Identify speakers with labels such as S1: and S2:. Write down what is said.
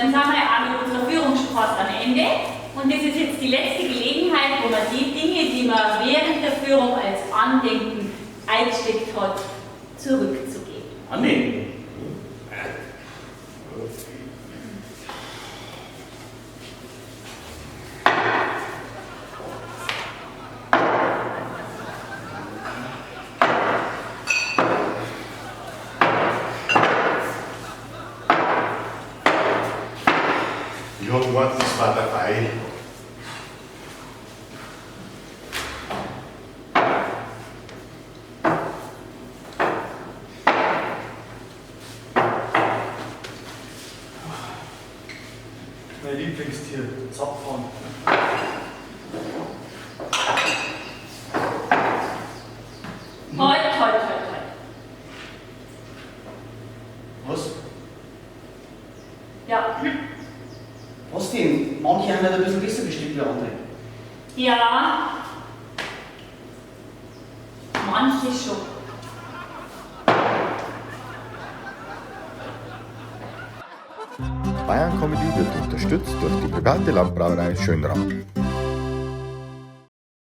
S1: Dann sind wir ja auch mit unserer Führung schon fast am Ende. Und das ist jetzt die letzte Gelegenheit, wo man die Dinge, die man während der Führung als Andenken eingesteckt hat, zurückzugeben.
S2: Andenken.
S3: Ich hab gemeint, das war dabei.
S4: Mein Lieblingstier, Zapfhahn.
S1: Halt, halt, halt, halt.
S4: Was?
S1: Ja.
S5: Was denn? Manche haben halt ein bisschen besser bestimmt wie andere.
S1: Ja. Manche schon.
S6: Bayern Comedy wird unterstützt durch die private Landbrauerei Schönram.